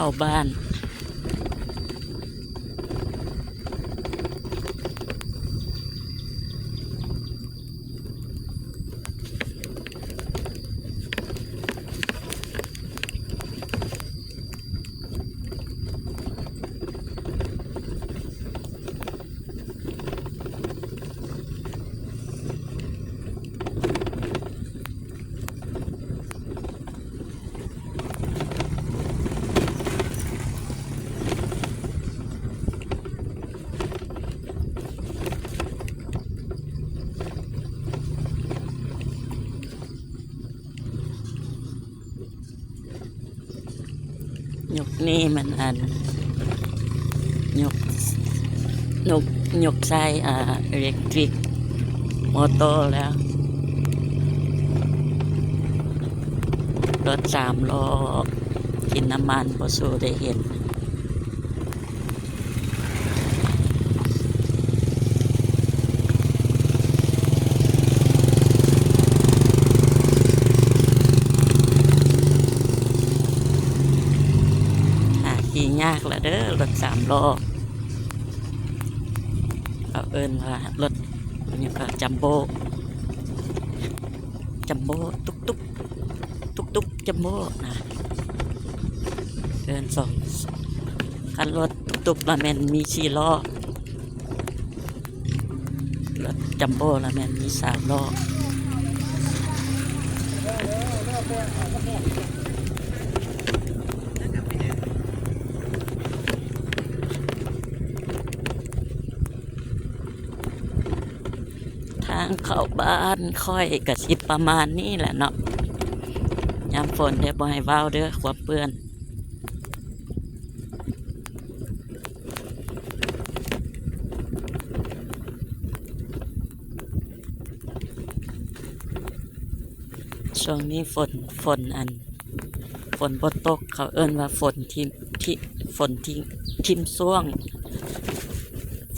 ເຂົ້າບ້ານ. ຍຸກນີ້ມັນອັນ ຍຸກ ຍຸກ ຍຸກໃຊ້ ອ່າ ເອເລັກຕຣິກມໍເຕີແລ້ວ. ລົດສາມລໍ້ກິນນ້ຳມັນບໍ່ສູ້ໄດ້ເຫັນ. ຫາຂີ່ຍາກລະເດີ ລົດສາມລໍ້. ເຂົາເອີ້ນວ່າລົດຫຍັງກໍ ຈັມໂບ້ ຈັມໂບ້ ຕຸກຕຸກ ຕຸກຕຸກ ຈັມໂບ້ນະ. ເອີ້ນສອງ ຄັນລົດຕຸກຕຸກລະແມ່ນມີສີ່ລໍ້. ລົດຈັມໂບ້ລະແມ່ນມີສາມລໍ້. ທາງເຂົ້າບ້ານຂ້ອຍກະຊິປະມານນີ້ແຫຼະເນາະ. ຍາມຝົນເດ້ ບໍ່ໃຫ້ເວົ້າເດີ ຄວາມເປື້ອນ. ຊ່ວງນີ້ຝົນ ຝົນອັນ ຝົນບໍ່ຕົກ ເຂົາເອີ້ນວ່າຝົນຖິ້ມ ຖິ້ມ ຝົນຖິ້ມ ຖິ້ມຊ່ວງ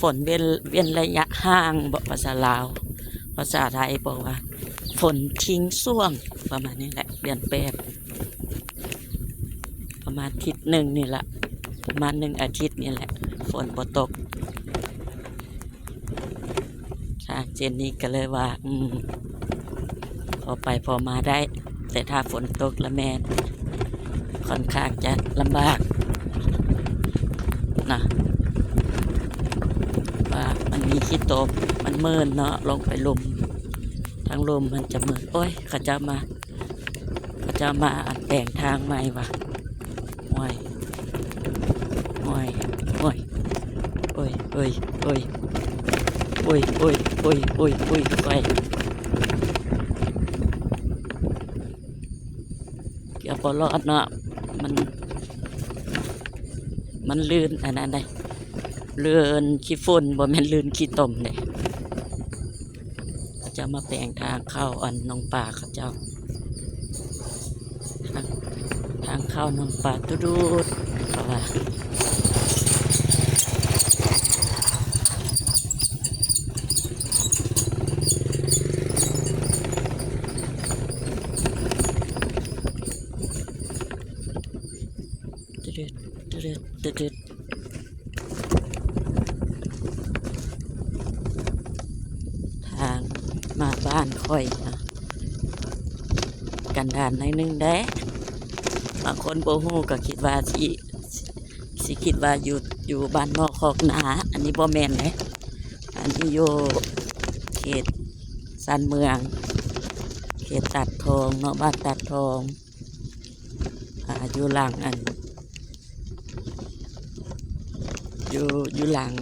ຝົນເວັ້ນ ເວັ້ນໄລຍະຫ່າງເບາະ ພາສາລາວ. ພາສາໄທບອກວ່າຝົນຖິ້ມຊ່ວງ ປະມານນີ້ແຫຼະ ເດືອນແປດ ປະມານອາທິດໜຶ່ງນີ້ລະ ປະມານໜຶ່ງອາທິດນີ້ແຫຼະ ຝົນບໍ່ຕົກ. ທາງເສັ້ນນີ້ກໍເລີຍວ່າ ອືມ ພໍໄປພໍມາໄດ້ ແຕ່ຖ້າຝົນຕົກລະແມ່ນຂ້ອນຂ້າງຈະລຳບາກນະ ວ່າມັນມີຂີ້ຕົມ ມັນເມີນເນາະ ລົງໄປລຸ່ມ ທາງລຸ່ມມັນຈະເມີນ. ໂອ້ຍ ເຂົາເຈົ້າມາ ເຂົາເຈົ້າມາອັນແປງທາງໃໝ່ວ່າ. ໂອ້ຍ ໂອ້ຍ ໂອ້ຍ ໂອ້ຍ ໂອ້ຍ ໂອ້ຍ ໂອ້ຍ ໂອ້ຍ ໂອ້ຍ ໂອ້ຍ ໂອ້ຍ ເກືອບບໍ່ລອດເນາະ ມັນ ມັນລື່ນອັນນັ້ນໃດ໋ ລື່ນຂີ້ຝຸ່ນ ບໍ່ແມ່ນລື່ນຂີ້ຕົມເດ້. ເຂົາເຈົ້າມາແປງທາງເຂົ້າອັນໜອງປາເຂົາເຈົ້າ ທາງ ທາງເຂົ້າໜອງປາຕຸດູດ ເຂົາວ່າ. ທາງມາບ້ານຂ້ອຍນະ ກັນດານໜ້ອຍໜຶ່ງເດ້. ບາງຄົນບໍ່ຮູ້ກໍຄິດວ່າຊິ ຊິຄິດວ່າຢູ່ ຢູ່ບ້ານນອກຄອກນາ. ອັນນີ້ບໍ່ແມ່ນເດ້ ອັນນີ້ຢູ່ເຂດຊານເມືອງ ເຂດຕາດທອງເນາະ ບ້ານຕາດທອງ. ອ່າ ຢູ່ຫຼັງອັນ ຢູ່ ຢູ່ຫຼັງ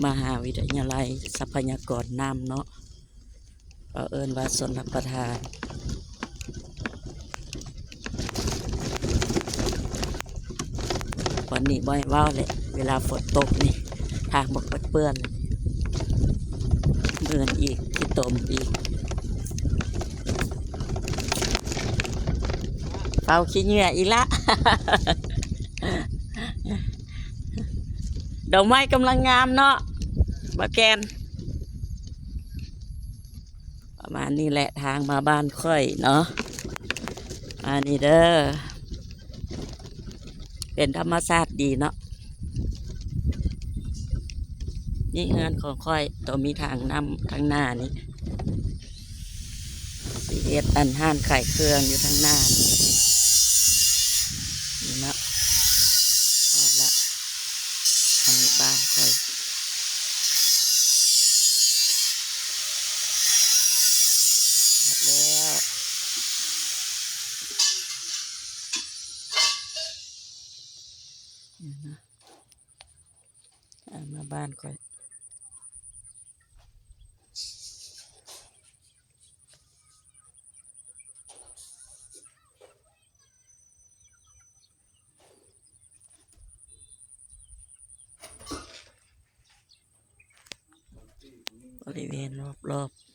ມະຫາວິທະຍາໄລຊັບພະຍາກອນນ້ຳເນາະ ເຂົາເອີ້ນວ່າຊົນລະປະທານ. ວັນນີ້ບໍ່ໃຫ້ເວົ້າແຫຼະ ເວລາຝົນຕົກນີ້ ທາງບໍ່ເປີດເປື້ອນ ເມີນອີກ ຂີ້ຕົມອີກ. ເປົ່າຂີ້ເຫຍື້ອອີກລະ ດອກໄມ້ກຳລັງງາມເນາະ ບໍ່ແກ່ນ. ປະມານນີ້ແຫຼະ ທາງມາບ້ານຂ້ອຍເນາະ ອັນນີ້ເດີ. ປັນທຳມະຊາດດີເນາະ. ນີ້ເຮືອນຂອງຂ້ອຍ ໂຕມີທາງນ້ຳທາງໜ້ານີ້ ຊິເຮັດອັນຮ້ານຂາຍເຄື່ອງຢູ່ທາງໜ້ານີ້ ນີ້ເນາະ. ຮອດລະ ອັນນີ້ບ້ານຂ້ອຍ ຮອດແລ້ວ. ນີ້ນະ ອ່າ ມາບ້ານຂ້ອຍ ບໍລິເວນລອບໆ.